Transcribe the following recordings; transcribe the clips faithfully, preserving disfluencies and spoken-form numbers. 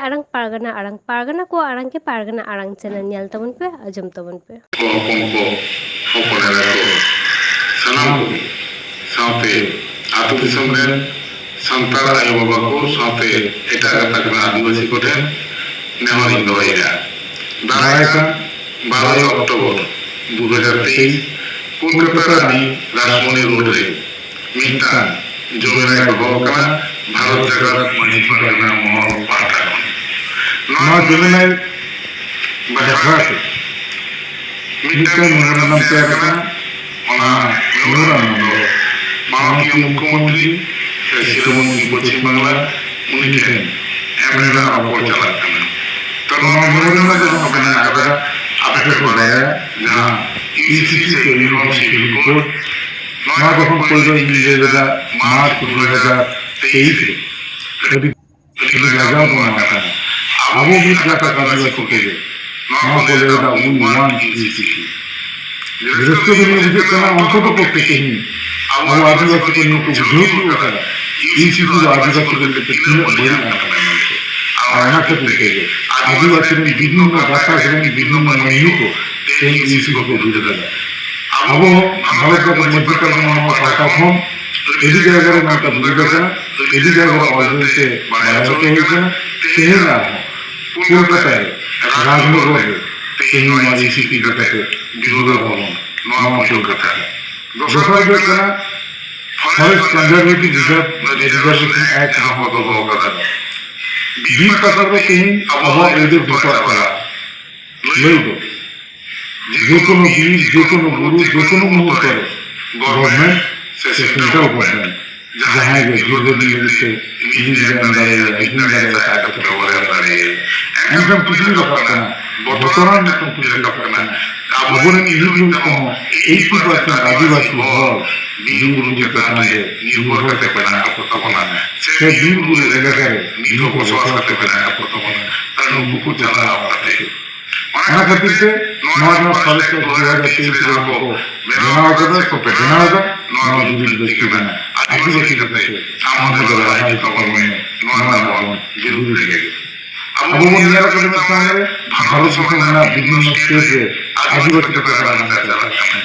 ᱟᱲᱟᱝ ᱯᱟᱨᱜᱟᱱᱟ ᱟᱲᱟᱝ, ᱯᱟᱨᱜᱟᱱᱟ ᱠᱚᱣᱟᱜ ᱟᱲᱟᱝ ᱜᱮ ᱯᱟᱨᱜᱟᱱᱟ ᱟᱲᱟᱝ ᱪᱮᱱᱮᱞ ᱧᱮᱞ ᱛᱟᱵᱚᱱ ᱯᱮ, ᱟᱸᱡᱚᱢ ᱛᱟᱵᱚᱱ ᱯᱮ᱾ ᱦᱚᱯᱚᱱ ᱠᱚ, ᱦᱚᱯᱚᱱ ᱮᱨᱟ ᱠᱚ, ᱥᱟᱱᱟᱢ ᱠᱚᱜᱮ, ᱥᱟᱶᱛᱮ ᱟᱹᱛᱩ ᱫᱤᱥᱚᱢ ᱨᱮᱱ ᱥᱟᱱᱛᱟᱲ ᱟᱭᱳ ᱵᱟᱵᱟ ᱠᱚ ᱥᱟᱶᱛᱮ ᱮᱴᱟᱜ ᱜᱟᱛᱟᱠ ᱨᱮᱱ ᱟᱹᱫᱤᱵᱟᱹᱥᱤ ᱠᱚᱴᱷᱮᱱ ᱱᱮᱦᱚᱨ ᱤᱧ ᱫᱚᱦᱚᱭᱮᱫᱼᱟ᱾ ᱫᱟᱨᱟᱭ ᱠᱟᱱ ᱵᱟᱨᱚᱭ ᱚᱠᱴᱳᱵᱚᱨ ᱫᱩ ᱦᱟᱡᱟᱨ ᱛᱮᱭᱤᱥ, ᱠᱳᱞᱠᱟᱛᱟ ᱨᱟᱱᱤ ᱨᱟᱥᱢᱚᱱᱤ ᱨᱳᱰ ᱨᱮ ᱢᱤᱫᱴᱟᱝ ᱡᱚᱢᱮᱞᱟᱭ ᱫᱚᱦᱚ ᱟᱠᱟᱱᱟ ᱵᱷᱟᱨᱚᱛ ᱡᱟᱠᱟᱛ ᱢᱟᱹᱡᱷᱤ ᱯᱟᱨᱜᱟᱱᱟ ᱢᱚᱦᱚᱞ ᱯᱟᱦᱴᱟ ᱠᱷᱚᱱ᱾ ᱱᱚᱣᱟ ᱡᱚᱢᱮᱞᱟᱭ ᱵᱟᱠᱷᱨᱟ ᱛᱮ ᱢᱤᱫᱴᱟᱝ memorandum ᱛᱮᱭᱟᱨ ᱟᱠᱟᱱᱟ᱾ ᱚᱱᱟ memorandum ᱫᱚ ᱢᱟᱱᱚᱱᱤᱭᱚ ᱢᱩᱠᱷᱭᱚᱢᱚᱱᱛᱨᱤ ᱥᱮ ᱥᱤᱨᱟᱹ ᱢᱚᱱᱛᱨᱤ ᱯᱚᱪᱷᱤᱢ ᱵᱟᱝᱞᱟ, ᱩᱱᱤ ᱴᱷᱮᱱ ᱮᱢ ᱨᱮᱱᱟᱜ ᱨᱚᱯᱚᱲ ᱪᱟᱞᱟᱜ ᱠᱟᱱᱟ᱾ ᱛᱚ, ᱱᱚᱣᱟ memorandum ᱨᱮ ᱡᱟᱦᱟᱸ ᱢᱮᱱᱟᱜ ᱟᱠᱟᱫᱟ, ᱟᱯᱮ ᱯᱮ ᱵᱟᱲᱟᱭᱟ, ᱡᱟᱦᱟᱸ ECC ᱥᱮ Uniform Civil Code, ᱱᱚᱣᱟ ᱡᱚᱠᱷᱚᱱ ᱯᱳᱭᱞᱳ ᱤᱧ ᱞᱟᱹᱭ ᱞᱮᱫᱟ ᱢᱟᱨᱪ ᱫᱩ ᱦᱟᱡᱟᱨ ᱛᱮᱭᱤᱥ ᱨᱮ, ᱟᱹᱰᱤ ᱟᱹᱰᱤ ᱞᱟᱡᱟᱣ ᱫᱚ ᱱᱚᱣᱟ ᱠᱟᱱᱟ, ᱟᱵᱚ ᱢᱤᱫ ᱜᱟᱛᱟᱠ ᱟᱹᱫᱤᱵᱟᱹᱥᱤ ᱠᱚᱜᱮ ᱱᱚᱣᱟ ᱠᱚ ᱞᱟᱹᱭ ᱮᱫᱟ, "We want ECC"᱾ ᱨᱟᱹᱥᱠᱟᱹ ᱫᱚ ᱱᱤᱭᱟᱹ ᱵᱩᱡᱷᱟᱹᱜ ᱠᱟᱱᱟ, ᱚᱱᱛᱚᱛᱚ ᱯᱚᱠᱠᱷᱮ ᱛᱮᱦᱮᱧ ᱟᱵᱚ ᱟᱹᱫᱤᱵᱟᱹᱥᱤ ᱠᱚ ᱱᱤᱭᱟᱹ ᱠᱚ ᱵᱩᱡᱷᱟᱹᱣ ᱛᱤᱭᱳᱜ ᱟᱠᱟᱫᱟ, ECC ᱫᱚ ᱟᱹᱫᱤᱵᱟᱹᱥᱤ ᱠᱚ ᱞᱟᱹᱜᱤᱫ ᱛᱮ ᱛᱤᱱᱟᱹᱜ ᱵᱟᱹᱲᱤᱡ ᱟᱱᱟᱴ ᱠᱟᱱᱟ ᱢᱮᱱᱛᱮ᱾ ᱟᱨ ᱚᱱᱟ ᱠᱷᱟᱹᱛᱤᱨ ᱛᱮᱜᱮ ᱟᱹᱫᱤᱵᱟᱹᱥᱤ ᱨᱮᱱ ᱵᱤᱵᱷᱤᱱᱱᱚ ᱜᱟᱛᱟᱠ ᱨᱮᱱ ᱵᱤᱵᱷᱤᱱᱱᱚ ᱢᱟᱹᱱᱢᱤ ᱠᱚ ᱛᱮᱦᱮᱧ ECC ᱠᱚ ᱵᱤᱨᱳᱫ ᱮᱫᱟ᱾ ᱟᱵᱚ ᱦᱚᱸ ᱵᱷᱟᱨᱚᱛ ᱡᱟᱠᱟᱛ ᱢᱟᱹᱡᱷᱤ ᱯᱟᱨᱜᱟᱱᱟ ᱢᱚᱦᱚᱞ ᱯᱟᱦᱴᱟ ᱠᱷᱚᱱ ᱟᱹᱰᱤ ᱡᱟᱭᱜᱟ ᱨᱮ ᱱᱚᱝᱠᱟ ᱵᱤᱨᱳᱫ ᱟᱠᱟᱱᱟ, ᱟᱹᱰᱤ ᱡᱟᱭᱜᱟ ᱨᱮ ᱚᱞ ᱵᱮᱞ ᱛᱮ ᱵᱟᱲᱟᱭ ᱦᱚᱪᱚ ᱦᱩᱭ ᱟᱠᱟᱱᱟ᱾ ᱛᱮᱦᱮᱧ ᱟᱨᱦᱚᱸ ᱠᱳᱞᱠᱟᱛᱟ ᱨᱮ ᱨᱟᱡᱽᱱᱚᱜᱚᱨ ᱨᱮ ᱛᱮᱦᱮᱧ ᱱᱚᱣᱟ ECC ᱤᱫᱤ ᱠᱟᱛᱮ ᱵᱤᱨᱳᱫ ᱟᱵᱚᱱ, ᱱᱚᱣᱟ ᱯᱳᱭᱞᱳ ᱠᱟᱛᱷᱟ᱾ ᱫᱚᱥᱟᱨ ᱦᱩᱭᱩᱜ ᱠᱟᱱᱟ, Forest Conservation Reserve, Reservation Act ᱡᱟᱦᱟᱸ ᱠᱚ ᱫᱚᱦᱚ ᱟᱠᱟᱫᱟ, ᱵᱤᱨ ᱯᱟᱠᱟᱲ ᱫᱚ ᱛᱮᱦᱮᱧ ᱟᱵᱚᱣᱟᱜ ᱟᱹᱭᱫᱟᱹᱨ ᱡᱚᱛᱚᱣᱟᱜ ᱪᱟᱞᱟᱜᱼᱟ᱾ ᱞᱟᱹᱭ ᱫᱚ ᱡᱮᱠᱳᱱᱳ ᱵᱤᱨ, ᱡᱮᱠᱳᱱᱳ ᱵᱩᱨᱩ, ᱡᱮᱠᱳᱱᱳ ᱢᱩᱦᱩᱨᱛᱚ ᱨᱮ government ᱥᱮ central government ᱡᱟᱦᱟᱸᱭ ᱜᱮ ᱫᱤᱨᱜᱷᱚ ᱫᱤᱱ ᱞᱟᱹᱜᱤᱫ ᱛᱮ ᱞᱤᱡ ᱮ ᱮᱢ ᱫᱟᱲᱮᱭᱟᱭᱟ, ᱟᱹᱠᱷᱨᱤᱧ ᱫᱟᱲᱮᱭᱟᱭᱟ, ᱥᱮ ᱟᱡ ᱛᱮ ᱵᱮᱵᱚᱦᱟᱨ ᱫᱟᱲᱮᱭᱟᱜᱼᱟ᱾ ᱮᱱᱠᱷᱟᱱ ᱠᱩᱠᱞᱤ ᱨᱟᱠᱟᱵ ᱠᱟᱱᱟ, ᱵᱚᱛᱚᱨᱟᱱ ᱢᱤᱫᱴᱟᱝ ᱠᱩᱠᱞᱤ ᱨᱟᱠᱟᱵ ᱠᱟᱱᱟ, ᱟᱵᱚᱨᱮᱱ ᱤᱨᱤᱡ ᱠᱚᱦᱚᱸ eighty percent ᱟᱹᱫᱤᱵᱟᱹᱥᱤ ᱦᱚᱲ ᱵᱤᱨ ᱵᱩᱨᱩ ᱪᱮᱛᱟᱱ ᱨᱮ ᱱᱤᱨᱵᱷᱚᱨ ᱠᱟᱛᱮ ᱢᱮᱱᱟᱜ ᱠᱚ ᱛᱟᱵᱚᱱᱟ, ᱥᱮ ᱵᱤᱨ ᱵᱩᱨᱩ ᱮᱞᱟᱠᱟ ᱨᱮ ᱱᱤᱛ ᱦᱚᱸ ᱵᱚᱥᱚᱵᱟᱥ ᱠᱟᱛᱮ ᱢᱮᱱᱟᱜ ᱠᱚ ᱛᱟᱵᱚᱱᱟ᱾ ᱛᱟᱦᱞᱮ ᱱᱩᱠᱩ ᱠᱚ ᱪᱟᱞᱟᱣ ᱠᱟᱛᱮ ᱚᱱᱟ ᱠᱷᱟᱹᱛᱤᱨ ᱛᱮ ᱱᱚᱣᱟ ᱡᱟᱦᱟᱸ ᱥᱟᱞᱮ ᱥᱮ ᱫᱩ ᱦᱟᱡᱟᱨ ᱛᱮᱭᱤᱥ ᱨᱮ ᱡᱟᱦᱟᱸ ᱠᱚ ᱵᱮᱱᱟᱣ ᱟᱠᱟᱫᱟ ᱥᱮ ᱠᱚ ᱵᱮᱱᱟᱣ ᱮᱫᱟ, ᱱᱚᱣᱟ ᱫᱚ ᱡᱩᱫᱤ ᱞᱟᱹᱠᱛᱤ ᱠᱟᱱᱟ᱾ ᱟᱹᱫᱤᱵᱟᱹᱥᱤ ᱠᱟᱛᱮ ᱟᱢ ᱦᱚᱸ ᱞᱟᱦᱟ ᱦᱤᱡᱩᱜ ᱛᱟᱵᱚᱱ ᱢᱮ, ᱱᱚᱣᱟ ᱨᱮᱱᱟᱜ ᱵᱚᱱ ᱵᱤᱨᱩᱫᱷ ᱞᱟᱹᱜᱤᱫ᱾ ᱟᱵᱚ ᱵᱚᱱ ᱧᱮᱞ ᱟᱠᱟᱫᱟ ᱢᱤᱫ ᱥᱚᱢᱚᱭ ᱨᱮ ᱵᱷᱟᱨᱚᱛ ᱫᱤᱥᱚᱢ ᱨᱮᱱᱟᱜ ᱵᱤᱵᱷᱤᱱᱱᱚ ᱥᱴᱮᱴ ᱨᱮ ᱟᱹᱫᱤᱵᱟᱹᱥᱤ ᱠᱚ ᱪᱮᱛᱟᱱ ᱨᱮ ᱱᱟᱦᱟᱪᱟᱨ ᱪᱟᱞᱟᱜ ᱠᱟᱱᱟ᱾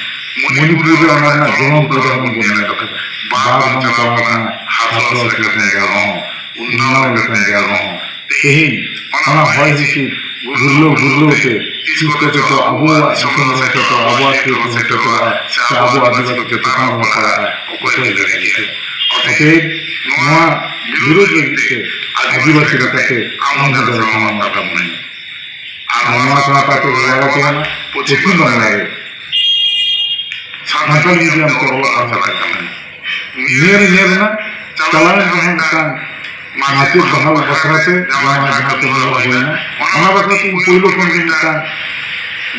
ᱢᱚᱱᱤᱯᱩᱨ ᱨᱮ ᱚᱱᱟ ᱨᱮᱱᱟᱜ ᱡᱚᱞᱚᱱᱛ ᱩᱫᱟᱦᱚᱨᱚᱱ ᱵᱚᱱ ᱧᱮᱞ ᱟᱠᱟᱫᱟ᱾ ᱵᱟᱨ ᱵᱟᱝ ᱪᱟᱞᱟᱣ ᱟᱠᱟᱱᱟ ᱦᱟᱛᱨᱟᱥ ᱞᱮᱠᱟᱱ ᱡᱟᱭᱜᱟ ᱦᱚᱸ, ᱩᱱᱱᱟᱣ ᱞᱮᱠᱟᱱ ᱡᱟᱭᱜᱟ ᱦᱚᱸ᱾ ᱛᱮᱦᱮᱧ ᱚᱱᱟ ᱦᱚᱭ ᱦᱤᱸᱥᱤᱫ ᱜᱩᱨᱞᱟᱹᱣ ᱜᱩᱨᱞᱟᱹᱣ ᱛᱮ ᱛᱤᱥ ᱠᱚᱛᱮ ᱪᱚ ᱟᱵᱚᱣᱟᱜ ᱫᱤᱥᱚᱢ ᱨᱮ ᱥᱮᱴᱮᱨᱚᱜᱼᱟ, ᱟᱵᱚᱣᱟᱜ ᱥᱴᱮᱴ ᱨᱮ ᱥᱮᱴᱮᱨᱚᱜᱼᱟ, ᱥᱮ ᱟᱵᱚ ᱟᱹᱫᱤᱵᱟᱹᱥᱤ ᱠᱚ ᱪᱮᱛᱟᱱ ᱨᱮ ᱯᱟᱲᱟᱜᱼᱟ, ᱚᱠᱚᱭ ᱞᱟᱹᱭ ᱫᱟᱲᱮᱭᱟᱜᱼᱟ? ᱚᱛᱮᱭᱮᱵ ᱱᱚᱣᱟ ᱵᱤᱨᱳᱫᱷ ᱞᱟᱹᱜᱤᱫ ᱛᱮ ᱟᱹᱫᱤᱵᱟᱹᱥᱤ ᱞᱮᱠᱟᱛᱮ ᱟᱢ ᱦᱚᱸ ᱫᱟᱲᱮ ᱥᱟᱢᱟᱝ ᱨᱟᱠᱟᱵ ᱢᱮ᱾ ᱟᱨ ᱱᱚᱣᱟ ᱥᱟᱶᱛᱟ ᱛᱮ ᱜᱚᱲᱚ ᱠᱚ ᱮᱢᱟ ᱯᱚᱪᱷᱤᱢ ᱵᱟᱝᱞᱟ ᱨᱮ ᱥᱟᱱᱛᱟᱲᱤ ᱢᱤᱰᱤᱭᱟᱢ ᱛᱮ ᱚᱞᱚᱜ ᱯᱟᱲᱦᱟᱣ ᱪᱟᱞᱟᱜ ᱠᱟᱱᱟ᱾ ᱱᱤᱭᱟᱹ ᱨᱮ ᱧᱮᱞ ᱮᱱᱟ, ᱪᱟᱞᱟᱣᱮᱱ ᱡᱟᱦᱟᱸ ᱢᱤᱫᱴᱟᱝ ᱢᱟᱪᱮᱫ ᱵᱟᱦᱟᱞ ᱵᱟᱠᱷᱨᱟ ᱛᱮ ᱡᱟᱦᱟᱸ ᱡᱟᱦᱟᱸ ᱠᱟᱹᱢᱤ ᱦᱚᱨᱟ ᱦᱩᱭᱱᱟ, ᱚᱱᱟ ᱵᱟᱠᱷᱨᱟ ᱛᱮ ᱤᱧ ᱯᱳᱭᱞᱳ ᱠᱷᱚᱱ ᱜᱮ ᱢᱤᱫᱴᱟᱝ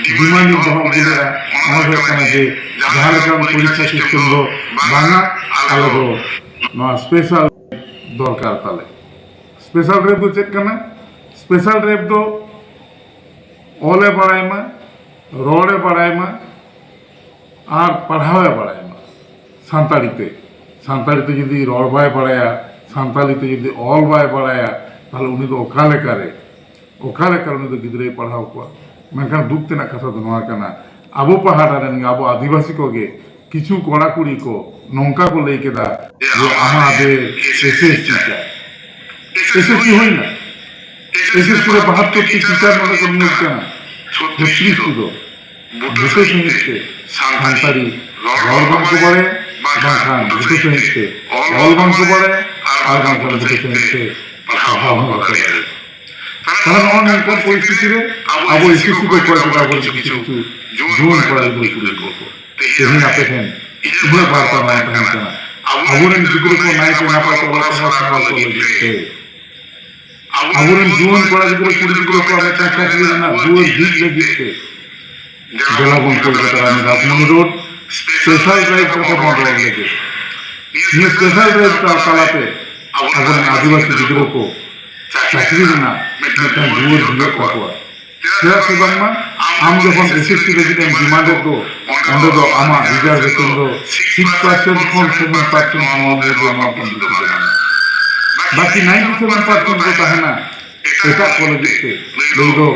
ᱰᱤᱢᱟᱱᱰ ᱤᱧ ᱫᱚᱦᱚ ᱟᱹᱜᱩ ᱞᱮᱫᱟ᱾ ᱚᱱᱟ ᱫᱚ ᱦᱩᱭᱩᱜ ᱠᱟᱱᱟ ᱡᱮ ᱡᱟᱦᱟᱸ ᱞᱮᱠᱟᱱ ᱯᱚᱨᱤᱠᱠᱷᱟ ᱥᱤᱥᱴᱮᱢ ᱫᱚ ᱵᱟᱝᱟ, ᱟᱞᱮ ᱫᱚ ᱱᱚᱣᱟ ᱥᱯᱮᱥᱟᱞ ᱫᱚᱨᱠᱟᱨ ᱛᱟᱞᱮ᱾ ᱥᱯᱮᱥᱟᱞ ᱨᱮᱯ ᱫᱚ ᱪᱮᱫ ᱠᱟᱱᱟ? ᱥᱯᱮᱥᱟᱞ ᱨᱮᱯ ᱫᱚ ᱚᱞᱮ ᱵᱟᱲᱟᱭ ᱢᱟ, ᱨᱚᱲᱮ ᱵᱟᱲᱟᱭ ᱢᱟ, ᱟᱨ ᱯᱟᱲᱦᱟᱣᱮ ᱵᱟᱲᱟᱭ ᱢᱟ ᱥᱟᱱᱛᱟᱲᱤ ᱛᱮ᱾ ᱥᱟᱱᱛᱟᱲᱤ ᱛᱮ ᱡᱩᱫᱤ ᱨᱚᱲ ᱵᱟᱭ ᱵᱟᱲᱟᱭᱟ, ᱥᱟᱱᱛᱟᱲᱤ ᱛᱮ ᱡᱩᱫᱤ ᱚᱞ ᱵᱟᱭ ᱵᱟᱲᱟᱭᱟ, ᱛᱟᱦᱚᱞᱮ ᱩᱱᱤ ᱫᱚ ᱚᱠᱟ ᱞᱮᱠᱟᱨᱮ, ᱚᱠᱟ ᱞᱮᱠᱟᱨᱮ ᱩᱱᱤ ᱫᱚ ᱜᱤᱫᱽᱨᱟᱹᱭ ᱯᱟᱲᱦᱟᱣ ᱠᱚᱣᱟ? ᱢᱮᱱᱠᱷᱟᱱ ᱫᱩᱠ ᱛᱮᱱᱟᱜ ᱠᱟᱛᱷᱟ ᱫᱚ ᱱᱚᱣᱟ ᱠᱟᱱᱟ, ᱟᱵᱚ ᱯᱟᱦᱴᱟ ᱨᱮᱱ ᱟᱵᱚ ᱟᱹᱫᱤᱵᱟᱹᱥᱤ ᱠᱚᱜᱮ ᱠᱤᱪᱷᱩ ᱠᱚᱲᱟ ᱠᱩᱲᱤ ᱠᱚ ᱱᱚᱝᱠᱟ ᱠᱚ ᱞᱟᱹᱭ ᱠᱮᱫᱟ ᱡᱮ ᱟᱢᱟᱫᱮᱨ ᱮᱥ ᱮᱥ ᱥᱤ ᱪᱟᱭ᱾ ᱮᱥ ᱮᱥ ᱥᱤ ᱦᱩᱭᱱᱟ, ᱮᱥ ᱮᱥ ᱥᱤ ᱨᱮ ᱵᱟᱦᱟᱛᱛᱳᱨ ᱴᱤ ᱴᱤᱪᱟᱨ ᱱᱚᱰᱮ ᱠᱚ ᱱᱤᱭᱳᱜ ᱠᱟᱱᱟ, ᱪᱷᱚᱛᱨᱤᱥ ᱴᱤ ᱫᱚ ᱵᱩᱴᱟᱹ ᱥᱟᱺᱦᱤᱡ ᱛᱮ ᱥᱟᱱᱛᱟᱲᱤ ᱨᱚᱲ ᱵᱟᱝᱠᱚ ᱵᱟᱲᱟᱭᱟ, ᱵᱟᱝᱠᱷᱟᱱ ᱵᱩᱴᱟᱹ ᱥᱟᱺᱦᱤᱡ ᱛᱮ ᱚᱞ ᱵᱟᱝᱠᱚ ᱵᱟᱲᱟᱭᱟ, ᱟᱨ ᱵᱟᱝᱠᱷᱟᱱ ᱵᱩᱴᱟᱹ ᱥᱟᱺᱦᱤᱡ ᱛᱮ ᱯᱟᱲᱦᱟᱣ ᱦᱚᱸ ᱵᱟᱠᱚ ᱫᱟᱲᱮᱭᱟᱜᱼᱟ᱾ ᱛᱟᱦᱞᱮ ᱱᱚᱜᱼᱚ ᱱᱚᱝᱠᱟᱱ ᱯᱚᱨᱤᱥᱛᱷᱤᱛᱤ ᱨᱮ ᱟᱵᱚ ᱮᱥ ᱮᱥ ᱥᱤ ᱠᱚ ᱠᱚᱭ ᱠᱟᱫᱟ ᱟᱵᱚᱨᱮᱱ ᱠᱤᱪᱷᱩ ᱠᱤᱪᱷᱩ ᱡᱩᱣᱟᱹᱱ ᱠᱚᱲᱟ ᱜᱤᱫᱽᱨᱟᱹ ᱠᱩᱲᱤ ᱜᱤᱫᱽᱨᱟᱹ ᱠᱚ᱾ ᱛᱮᱦᱮᱧ ᱟᱯᱮ ᱴᱷᱮᱱ ᱤᱧᱟᱹᱜ ᱵᱟᱨᱛᱟ ᱱᱚᱣᱟ ᱛᱟᱦᱮᱱ ᱠᱟᱱᱟ, ᱟᱵᱚᱨᱮᱱ ᱜᱤᱫᱽᱨᱟᱹ ᱠᱚ ᱱᱟᱭᱛᱮ ᱱᱟᱯᱟᱭ ᱛᱮ ᱚᱞᱚᱜ ᱯᱟᱲᱦᱟᱣ ᱥᱮᱬᱟ ᱦᱚᱪᱚ ᱞᱟᱹᱜᱤᱫ ᱛᱮ, ᱟᱵᱚᱨᱮᱱ ᱡᱩᱣᱟᱹᱱ ᱠᱚᱲᱟ ᱜᱤᱫᱽᱨᱟᱹ ᱠᱩᱲᱤ ᱜᱤᱫᱽᱨᱟᱹ ᱠᱚᱣᱟᱜ ᱢᱤᱫᱴᱟᱝ ᱪᱟᱹᱠᱨᱤ ᱨᱮᱱᱟᱜ ᱫᱩᱣᱟᱹᱨ ᱡᱷᱤᱡ ᱞᱟᱹᱜᱤᱫ ᱛᱮ ᱫᱮᱞᱟ ᱵᱚᱱ ᱠᱳᱞᱠᱟᱛᱟ ᱨᱟᱱᱤ ᱨᱟᱥᱢᱚᱱᱤ ᱨᱳᱰ ᱥᱯᱮᱥᱟᱞ ᱰᱨᱟᱭᱤᱵᱷ ᱠᱟᱛᱷᱟ ᱵᱚᱱ ᱨᱚᱲ ᱞᱮᱜᱮ᱾ ᱱᱤᱭᱟᱹ ᱥᱯᱮᱥᱟᱞ ᱰᱨᱟᱭᱤᱵᱷ ᱛᱟᱞᱟᱛᱮ ᱟᱵᱚᱨᱮᱱ ᱟᱹᱫᱤᱵᱟᱹᱥᱤ ᱜᱤᱫᱽᱨᱟᱹ ᱠᱚ ᱪᱟᱹᱠᱨᱤ ᱨᱮᱱᱟᱜ ᱢᱤᱫᱴᱟᱝ ᱫᱩᱣᱟᱹᱨ ᱡᱷᱤᱡᱚᱜ ᱛᱟᱠᱚᱣᱟ᱾ ᱪᱮᱫᱟᱜ ᱥᱮ ᱵᱟᱝᱢᱟ ᱟᱢ ᱡᱚᱠᱷᱚᱱ ᱮᱥ ᱮᱥ ᱥᱤ ᱞᱟᱹᱜᱤᱫ ᱮᱢ ᱰᱤᱢᱟᱱᱰ ᱮᱫ ᱫᱚ, ᱚᱸᱰᱮ ᱫᱚ ᱟᱢᱟᱜ ᱨᱤᱡᱟᱨᱵᱷᱮᱥᱚᱱ ᱫᱚ ᱥᱤᱠᱥ ᱯᱟᱨᱥᱮᱱᱴ ᱠᱷᱚᱱ ᱥᱮᱵᱷᱮᱱ ᱯᱟᱨᱥᱮᱱᱴ ᱱᱚᱣᱟ ᱢᱚᱫᱽᱫᱷᱮ ᱨᱮ ᱟᱢᱟᱜ ᱠᱚᱢᱯᱤᱭᱩᱴᱟᱨ ᱨᱮ ᱢᱮᱱᱟᱜᱼᱟ᱾ ᱵᱟᱹᱠᱤ ᱱᱟᱭᱤᱱᱴᱤ ᱥᱮᱵᱷᱮᱱ ᱯᱟᱨᱥᱮᱱᱴ ᱫᱚ ᱛᱟᱦᱮᱱᱟ ᱮᱴᱟᱜ ᱠᱚ ᱞᱟᱹᱜᱤᱫ ᱛᱮ ᱞᱟᱹᱭ ᱫᱚ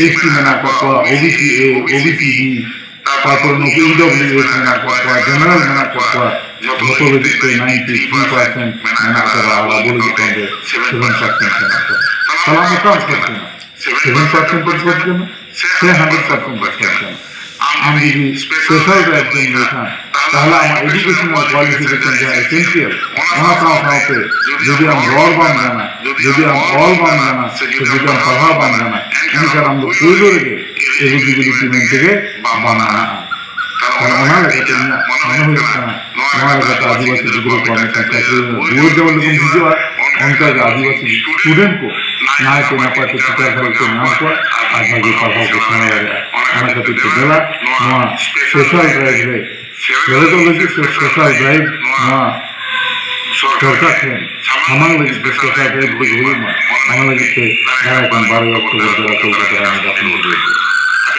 ᱮᱥ ᱴᱤ ᱢᱮᱱᱟᱜ ᱟᱠᱟᱫ ᱠᱚᱣᱟ, ᱳ ᱵᱤ ᱥᱤ ᱮ, ᱳ ᱵᱤ ᱥᱤ ᱵᱤ, ᱛᱟᱨᱯᱚᱨ ᱱᱩᱠᱩ ᱤ ᱰᱚᱵᱽᱞᱤᱭᱩ ᱮᱥ ᱢᱮᱱᱟᱜ ᱟᱠᱟᱫ ᱠᱚᱣᱟ, ᱡᱮᱱᱟᱨᱮᱞ ᱢᱮᱱᱟᱜ ᱟᱠᱟᱫ ᱠᱚᱣᱟ, ᱡᱷᱚᱛᱚ ᱞᱟᱹᱜᱤᱫ ᱛᱮ ᱱᱟᱭᱤᱱᱴᱤ ᱛᱷᱨᱤ ᱯᱟᱨᱥᱮᱱᱴ ᱢᱮᱱᱟᱜ ᱟᱠᱟᱫᱟ ᱟᱨ ᱟᱵᱚ ᱞᱟᱹᱜᱤᱫ ᱛᱮ ᱚᱸᱰᱮ ᱥᱮᱵᱷᱮᱱ ᱯᱟᱨᱥᱮᱱᱴ ᱢᱮᱱᱟᱜ ᱟᱠᱟᱫᱟ᱾ ᱛᱟᱦᱞᱮ ᱟᱢ ᱚᱠᱟᱢ ᱠᱷᱚᱡ ᱠᱟᱱᱟ? ᱥᱮᱵᱷᱮᱱ ᱯᱟᱨᱥᱮᱱᱴ ᱮᱢ ᱠᱷᱚᱡ ᱠᱟᱱᱟ ᱥᱮ ᱦᱟᱱᱰᱨᱮᱰ ᱯᱟᱨᱥᱮᱱᱴ ᱮᱢ ᱠᱷᱚᱡ ᱠᱟᱱᱟ? ᱟᱢ ᱡᱩᱫᱤ ᱥᱯᱮᱥᱟᱞ ᱰᱨᱟᱭᱤᱵᱷ ᱮᱢ ᱞᱟᱹᱭ ᱠᱷᱟᱱ, ᱛᱟᱦᱞᱮ ᱟᱢᱟᱜ ᱮᱰᱩᱠᱮᱥᱚᱱᱟᱞ ᱠᱣᱟᱞᱤᱯᱷᱤᱠᱮᱥᱚᱱ ᱡᱟᱦᱟᱸ ᱮᱥᱮᱱᱥᱤᱭᱟᱞ, ᱚᱱᱟ ᱥᱟᱶ ᱥᱟᱶᱛᱮ ᱡᱩᱫᱤ ᱟᱢ ᱨᱚᱲ ᱵᱟᱢ ᱜᱟᱱᱟ, ᱡᱩᱫᱤ ᱟᱢ ᱚᱞ ᱵᱟᱢ ᱜᱟᱱᱟ, ᱥᱮ ᱡᱩᱫᱤ ᱟᱢ ᱯᱟᱲᱦᱟᱣ ᱵᱟᱢ ᱜᱟᱱᱟ, ᱮᱱᱠᱷᱟᱱ ᱟᱢ ᱫᱚ ᱯᱳᱭᱞᱳ ᱨᱮᱜᱮ ᱮᱞᱤᱡᱤᱵᱤᱞᱤᱴᱤ ᱢᱮᱱᱛᱮᱜᱮ ᱵᱟᱢ ᱢᱟᱱᱟᱜᱼᱟ᱾ ᱛᱟᱦᱞᱮ ᱚᱱᱟ ᱞᱮᱠᱟᱛᱮ ᱤᱧᱟᱹᱜ ᱢᱚᱱᱮ ᱦᱩᱭᱩᱜ ᱠᱟᱱᱟ, ᱱᱚᱣᱟ ᱞᱮᱠᱟᱛᱮ ᱟᱹᱫᱤᱵᱟᱹᱥᱤ ᱜᱤᱫᱽᱨᱟᱹ ᱠᱚᱣᱟᱜ ᱢᱤᱫᱴᱟᱝ ᱪᱟᱹᱠᱨᱤ ᱨᱮᱱᱟᱜ ᱫᱩᱣᱟᱹᱨ ᱡᱮᱢᱚᱱ ᱞᱮᱠᱟᱢ ᱦᱤᱡᱩᱜᱼᱟ, ᱚᱱᱠᱟᱜᱮ ᱟᱹᱫᱤᱵᱟᱹᱥᱤ ᱥᱴᱩᱰᱮᱱᱴ ᱠᱚ ᱱᱟᱭᱛᱮ ᱱᱟᱯᱟᱭᱛᱮ ᱴᱤᱪᱟᱨ ᱵᱷᱟᱹᱜᱤ ᱠᱚ ᱧᱟᱢ ᱠᱚᱣᱟ ᱟᱨ ᱵᱷᱟᱹᱜᱤ ᱯᱟᱲᱦᱟᱣ ᱠᱚ ᱥᱮᱬᱟ ᱫᱟᱲᱮᱭᱟᱜᱼᱟ᱾ ᱚᱱᱟ ᱠᱷᱟᱹᱛᱤᱨ ᱛᱮ ᱫᱮᱞᱟ ᱱᱚᱣᱟ ᱥᱯᱮᱥᱟᱞ ᱰᱨᱟᱭᱤᱵᱷ ᱨᱮ ᱥᱮᱞᱮᱫᱚᱜ ᱞᱟᱹᱜᱤᱫ ᱥᱮ ᱥᱯᱮᱥᱟᱞ ᱰᱨᱟᱭᱤᱵᱷ ᱱᱚᱣᱟ ᱥᱚᱨᱠᱟᱨ ᱴᱷᱮᱱ ᱥᱟᱢᱟᱝ ᱞᱟᱹᱜᱤᱫ ᱥᱯᱮᱥᱟᱞ ᱰᱨᱟᱭᱤᱵᱷ ᱦᱩᱭᱩᱜ ᱢᱟ, ᱚᱱᱟ ᱞᱟᱹᱜᱤᱫ ᱛᱮ ᱫᱟᱨᱟᱭ ᱠᱟᱱ ᱵᱟᱨᱚᱭ ᱚᱠᱴᱳᱵᱚᱨ ᱫᱚ ᱠᱳᱞᱠᱟᱛᱟ ᱨᱮ ᱱᱮᱰᱟ ᱠᱷᱚᱱ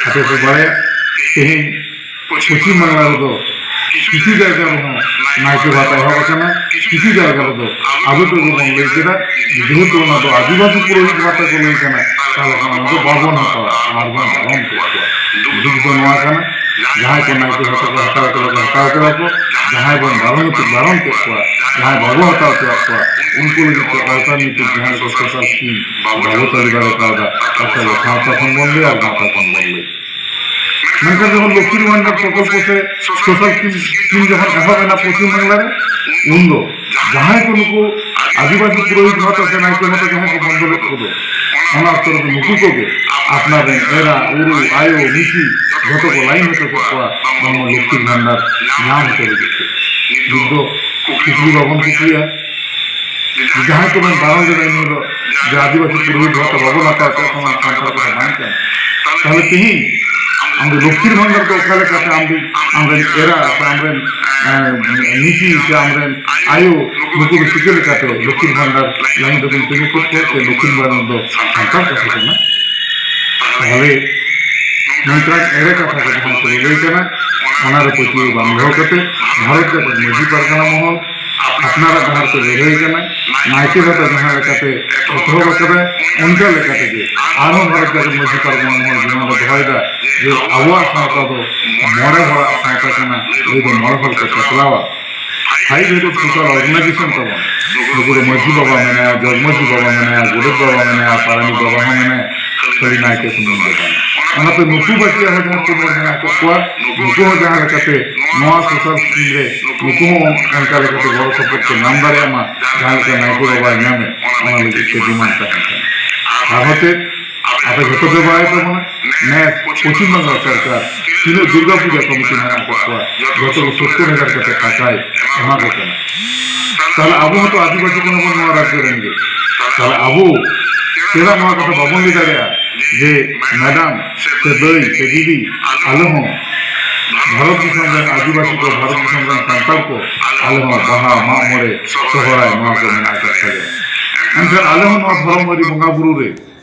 ᱟᱯᱮ ᱯᱮ ᱵᱟᱲᱟᱭᱟ, ᱛᱮᱦᱮᱧ ᱯᱚᱪᱷᱤᱢ ᱵᱟᱝᱞᱟ ᱨᱮᱫᱚ ᱠᱤᱪᱷᱩ ᱡᱟᱭᱜᱟ ᱨᱮᱦᱚᱸ ᱱᱟᱭᱠᱮ ᱵᱷᱟᱛᱟ ᱮᱦᱚᱵ ᱟᱠᱟᱱᱟ, ᱠᱤᱪᱷᱩ ᱡᱟᱭᱜᱟ ᱨᱮᱫᱚ ᱟᱵᱚ ᱛᱮᱜᱮ ᱵᱚᱱ ᱞᱟᱹᱭ ᱠᱮᱫᱟ, ᱡᱮᱦᱮᱛᱩ ᱚᱱᱟ ᱫᱚ ᱟᱹᱫᱤᱵᱟᱹᱥᱤ ᱯᱩᱨᱳᱦᱤᱛ ᱵᱷᱟᱛᱟ ᱠᱚ ᱞᱟᱹᱭ ᱠᱟᱱᱟ, ᱛᱟᱦᱚᱞᱮ ᱠᱷᱟᱱ ᱚᱱᱟ ᱫᱚ ᱵᱟᱵᱚᱱ ᱦᱟᱛᱟᱣᱟ ᱟᱨ ᱵᱚᱱ ᱵᱟᱨᱚᱱ ᱠᱮᱫ ᱠᱚᱣᱟ᱾ ᱫᱩᱠ ᱫᱚ ᱱᱚᱣᱟ ᱠᱟᱱᱟ, ᱡᱟᱦᱟᱸᱭ ᱠᱚ ᱱᱟᱭᱠᱮ ᱵᱷᱟᱛᱟ ᱠᱚ ᱦᱟᱛᱟᱣ ᱠᱟᱫᱟ ᱠᱚ ᱦᱟᱛᱟᱣ ᱠᱮᱫᱟ ᱠᱚ, ᱡᱟᱦᱟᱸᱭ ᱵᱚᱱ ᱵᱟᱨᱚᱱ ᱦᱚᱪᱚ ᱵᱟᱨᱚᱱ ᱠᱮᱫ ᱠᱚᱣᱟ, ᱡᱟᱦᱟᱸᱭ ᱵᱟᱵᱚ ᱦᱟᱛᱟᱣ ᱦᱚᱪᱚᱣᱟᱜ ᱠᱚᱣᱟ, ᱩᱱᱠᱩ ᱞᱟᱹᱜᱤᱫ ᱛᱮ ᱚᱞᱴᱟᱨᱱᱮᱴᱤᱵᱷ ᱡᱟᱦᱟᱸ ᱞᱮᱠᱟ ᱥᱳᱥᱟᱞ ᱥᱠᱤᱢ ᱵᱟᱵᱚ ᱪᱟᱹᱞᱩ ᱫᱟᱲᱮ ᱠᱟᱣᱫᱟ, ᱚᱠᱚᱭ ᱫᱚ ᱥᱟᱶᱛᱟ ᱠᱷᱚᱱ ᱵᱚᱱ ᱞᱟᱹᱭᱟ ᱟᱨ ᱜᱟᱶᱛᱟ ᱠᱷᱚᱱ ᱵᱚᱱ ᱞᱟᱹᱭᱟ᱾ ᱢᱮᱱᱠᱷᱟᱱ ᱡᱚᱠᱷᱚᱱ ᱞᱚᱠᱠᱷᱤᱨ ᱵᱷᱟᱱᱰᱟᱨ ᱯᱨᱚᱠᱚᱞᱯᱚ ᱥᱮ ᱥᱳᱥᱟᱞ ᱥᱠᱤᱢ ᱡᱚᱠᱷᱚᱱ ᱮᱦᱚᱵ ᱮᱱᱟ ᱯᱚᱪᱷᱤᱢ ᱵᱟᱝᱞᱟ ᱨᱮ, ᱩᱱᱫᱚ ᱡᱟᱦᱟᱸᱭ ᱠᱚ ᱱᱩᱠᱩ ᱟᱹᱫᱤᱵᱟᱹᱥᱤ ᱯᱩᱨᱳᱦᱤᱛ ᱵᱷᱟᱛᱟ ᱥᱮ ᱱᱟᱭᱠᱮ ᱵᱷᱟᱛᱟ ᱡᱟᱦᱟᱸᱭ ᱠᱚ ᱵᱚᱱᱫᱚ ᱞᱮᱫ ᱠᱚᱫᱚ, ᱚᱱᱟ ᱚᱠᱛᱚ ᱨᱮᱫᱚ ᱱᱩᱠᱩ ᱠᱚᱜᱮ ᱟᱯᱱᱟᱨ ᱨᱮᱱ ᱮᱨᱟ, ᱩᱨᱩ, ᱟᱭᱳ, ᱢᱤᱥᱤ ᱡᱷᱚᱛᱚ ᱠᱚ ᱞᱟᱭᱤᱱ ᱦᱚᱪᱚ ᱠᱮᱫ ᱠᱚᱣᱟ ᱵᱟᱝᱢᱟ ᱞᱚᱠᱠᱷᱤᱨ ᱵᱷᱟᱱᱰᱟᱨ ᱧᱟᱢ ᱦᱚᱪᱚ ᱞᱟᱹᱜᱤᱫ ᱛᱮ᱾ ᱱᱤᱛ ᱫᱚ ᱠᱩᱠᱞᱤ ᱵᱟᱵᱚᱱ ᱠᱩᱠᱞᱤᱭᱟ᱾ ᱡᱟᱦᱟᱸᱭ ᱠᱚᱵᱚᱱ ᱵᱟᱨᱚᱱ ᱞᱮᱫᱟ ᱤᱱ ᱦᱤᱞᱳᱜ ᱡᱮ ᱟᱹᱫᱤᱵᱟᱹᱥᱤ ᱯᱩᱨᱳᱦᱤᱛ ᱵᱷᱟᱛᱟ ᱵᱟᱵᱚᱱ ᱦᱟᱛᱟᱣ ᱦᱚᱪᱚ ᱠᱚᱣᱟ, ᱥᱟᱱᱛᱟᱲ ᱠᱚᱫᱚ ᱵᱟᱝ ᱠᱟᱱᱟ᱾ ᱛᱟᱦᱞᱮ ᱛᱮᱦᱮᱧ ᱟᱢ ᱫᱚ ᱞᱚᱠᱠᱷᱤᱨ ᱵᱷᱟᱱᱰᱟᱨ ᱫᱚ ᱚᱠᱟ ᱞᱮᱠᱟᱛᱮ ᱟᱢ ᱫᱚ, ᱟᱢᱨᱮᱱ ᱮᱨᱟ ᱥᱮ ᱟᱢᱨᱮᱱ, ᱮᱸ, ᱢᱤᱥᱤ ᱥᱮ ᱟᱢᱨᱮᱱ ᱟᱭᱳ, ᱱᱩᱠᱩ ᱫᱚ ᱪᱤᱠᱟᱹ ᱞᱮᱠᱟᱛᱮ ᱞᱚᱠᱠᱷᱤᱨ ᱵᱷᱟᱱᱰᱟᱨ ᱞᱟᱭᱤᱱ ᱨᱮᱵᱚᱱ ᱛᱤᱸᱜᱩ ᱠᱚ ᱠᱷᱟᱱ ᱥᱮ ᱞᱚᱠᱠᱷᱤᱨ ᱵᱷᱟᱱᱰᱟᱨ ᱫᱚ ᱥᱟᱱᱛᱟᱲ ᱠᱟᱛᱷᱟ ᱠᱟᱱᱟ? ᱛᱟᱦᱞᱮ ᱱᱚᱝᱠᱟᱱ ᱮᱲᱮ ᱠᱟᱛᱷᱟ ᱠᱚ ᱡᱟᱦᱟᱸ ᱠᱚ ᱞᱟᱹᱭ ᱠᱟᱱᱟ, ᱚᱱᱟ ᱨᱮ ᱯᱟᱹᱛᱭᱟᱹᱣ ᱵᱟᱝ ᱫᱚᱦᱚ ᱠᱟᱛᱮ ᱵᱷᱟᱨᱚᱛ ᱡᱟᱠᱟᱛ ᱢᱟᱹᱡᱷᱤ ᱯᱟᱨᱜᱟᱱᱟ ᱢᱚᱦᱚᱞ ᱟᱯᱱᱟᱨᱟᱜ ᱰᱟᱦᱟᱨ ᱛᱮ ᱞᱟᱹᱲᱦᱟᱹᱭ ᱠᱟᱱᱟ᱾ ᱱᱟᱭᱠᱮ ᱵᱟᱵᱟ ᱡᱟᱦᱟᱸ ᱞᱮᱠᱟᱛᱮ ᱮᱛᱚᱦᱚᱵ ᱟᱠᱟᱫᱟᱭ, ᱚᱱᱠᱟ ᱞᱮᱠᱟ ᱛᱮᱜᱮ ᱟᱨᱦᱚᱸ ᱵᱷᱟᱨᱚᱛ ᱡᱟᱠᱟᱛ ᱢᱟᱹᱡᱷᱤ ᱯᱟᱨᱜᱟᱱᱟ ᱦᱚᱸ ᱡᱮᱢᱚᱱ ᱞᱮ ᱫᱚᱦᱚᱭᱮᱫᱟ ᱡᱮ ᱟᱵᱚᱣᱟᱜ ᱥᱟᱶᱛᱟ ᱫᱚ ᱢᱚᱬᱮ ᱦᱚᱲᱟᱜ ᱥᱟᱶᱛᱟ ᱠᱟᱱᱟ, ᱱᱩᱭ ᱫᱚ ᱢᱚᱬᱮ ᱦᱚᱲ ᱠᱚ ᱪᱟᱪᱞᱟᱣᱟ᱾ Five headed social organization ᱛᱟᱵᱚᱱ᱾ ᱱᱩᱠᱩ ᱫᱚ ᱢᱟᱹᱡᱷᱤ ᱵᱟᱵᱟ ᱢᱮᱱᱟᱭᱟ, ᱡᱚᱜᱽ ᱢᱟᱹᱡᱷᱤ ᱵᱟᱵᱟ ᱢᱮᱱᱟᱭᱟ, ᱜᱚᱰᱮᱛ ᱵᱟᱵᱟ ᱢᱮᱱᱟᱭᱟ, ᱯᱟᱨᱟᱱᱤᱠ ᱵᱟᱵᱟ ᱦᱚᱸ ᱢᱮᱱᱟᱭᱟ, ᱠᱷᱟᱹᱞᱤ ᱱᱟᱭᱠᱮ ᱥᱩᱢᱩᱝ ᱫᱚ ᱵᱟᱝ᱾ ᱚᱱᱟᱛᱮ ᱱᱩᱠᱩ ᱵᱟᱹᱠᱤᱭᱟᱜ ᱦᱚᱸ ᱡᱟᱦᱟᱸ ᱯᱩᱱ ᱦᱚᱲ ᱢᱮᱱᱟᱜ ᱟᱠᱟᱫ ᱠᱚᱣᱟ, ᱱᱩᱠᱩ ᱦᱚᱸ ᱡᱟᱦᱟᱸ ᱞᱮᱠᱟᱛᱮ ᱱᱚᱣᱟ social scheme ᱨᱮ ᱱᱩᱠᱩ ᱦᱚᱸ ᱚᱱᱠᱟ ᱞᱮᱠᱟᱛᱮ ᱜᱚᱲᱚ ᱥᱚᱯᱚᱦᱚᱫ ᱠᱚ ᱧᱟᱢ ᱫᱟᱲᱮᱭᱟᱜ ᱢᱟ, ᱡᱟᱦᱟᱸ ᱞᱮᱠᱟ ᱱᱟᱭᱠᱮ ᱵᱟᱵᱟᱭ ᱧᱟᱢᱮᱫ, ᱚᱱᱟ ᱞᱟᱹᱜᱤᱫ ᱛᱮ demand ᱛᱟᱦᱮᱸ ᱠᱟᱱᱟ᱾ ᱟᱨᱦᱚᱸ ᱪᱮᱫ, ᱟᱯᱮ ᱡᱷᱚᱛᱚ ᱯᱮ ᱵᱟᱲᱟᱭ ᱛᱟᱵᱚᱱᱟ, ᱱᱮᱥ ᱯᱚᱪᱷᱤᱢ ᱵᱟᱝᱞᱟ ᱥᱚᱨᱠᱟᱨ ᱛᱤᱱᱟᱹᱜ ᱫᱩᱨᱜᱟ ᱯᱩᱡᱟ ᱠᱚᱢᱤᱴᱤ ᱢᱮᱱᱟᱜ ᱟᱠᱟᱫ ᱠᱚᱣᱟ, ᱡᱷᱚᱛᱚ ᱜᱮ ᱥᱚᱛᱛᱚᱨ ᱦᱟᱡᱟᱨ ᱠᱟᱛᱮ ᱴᱟᱠᱟᱭ ᱮᱢᱟ ᱠᱚ ᱠᱟᱱᱟ᱾ ᱛᱟᱦᱞᱮ ᱟᱵᱚ ᱦᱚᱸᱛᱚ ᱟᱹᱫᱤᱵᱟᱹᱥᱤ ᱠᱟᱱᱟ ᱵᱚᱱ ᱱᱚᱣᱟ ᱨᱟᱡᱽᱡᱚ ᱨᱮᱱ ᱜᱮ᱾ ᱛᱟᱦᱞᱮ ᱟᱵᱚ ᱪᱮᱫᱟᱜ ᱱᱚᱣᱟ ᱠᱟᱛᱷᱟ ᱵᱟᱵᱚᱱ ᱞᱟᱹᱭ ᱫᱟᱲᱮᱭᱟᱜᱼᱟ ᱡᱮ madam ᱥᱮ ᱫᱟᱹᱭ ᱥᱮ ᱫᱤᱫᱤ, ᱟᱞᱮ ᱦᱚᱸ ᱵᱷᱟᱨᱚᱛ ᱫᱤᱥᱚᱢ ᱨᱮᱱ ᱟᱹᱫᱤᱵᱟᱹᱥᱤ ᱠᱚ, ᱵᱷᱟᱨᱚᱛ ᱫᱤᱥᱚᱢ ᱨᱮᱱ ᱥᱟᱱᱛᱟᱲ ᱠᱚ, ᱟᱞᱮ ᱦᱚᱸ ᱵᱟᱦᱟ, ᱢᱟᱜ ᱢᱚᱬᱮ, ᱥᱚᱦᱨᱟᱭ ᱱᱚᱣᱟ ᱠᱚ ᱢᱮᱱᱟᱜ ᱟᱠᱟᱫ ᱛᱟᱞᱮᱭᱟ᱾ ᱮᱱᱠᱷᱟᱱ ᱟᱞᱮ ᱦᱚᱸ ᱱᱚᱣᱟ ᱫᱷᱚᱨᱚᱢ ᱟᱹᱨᱤ ᱵᱚᱸᱜᱟ ᱵᱩᱨᱩ ᱨᱮ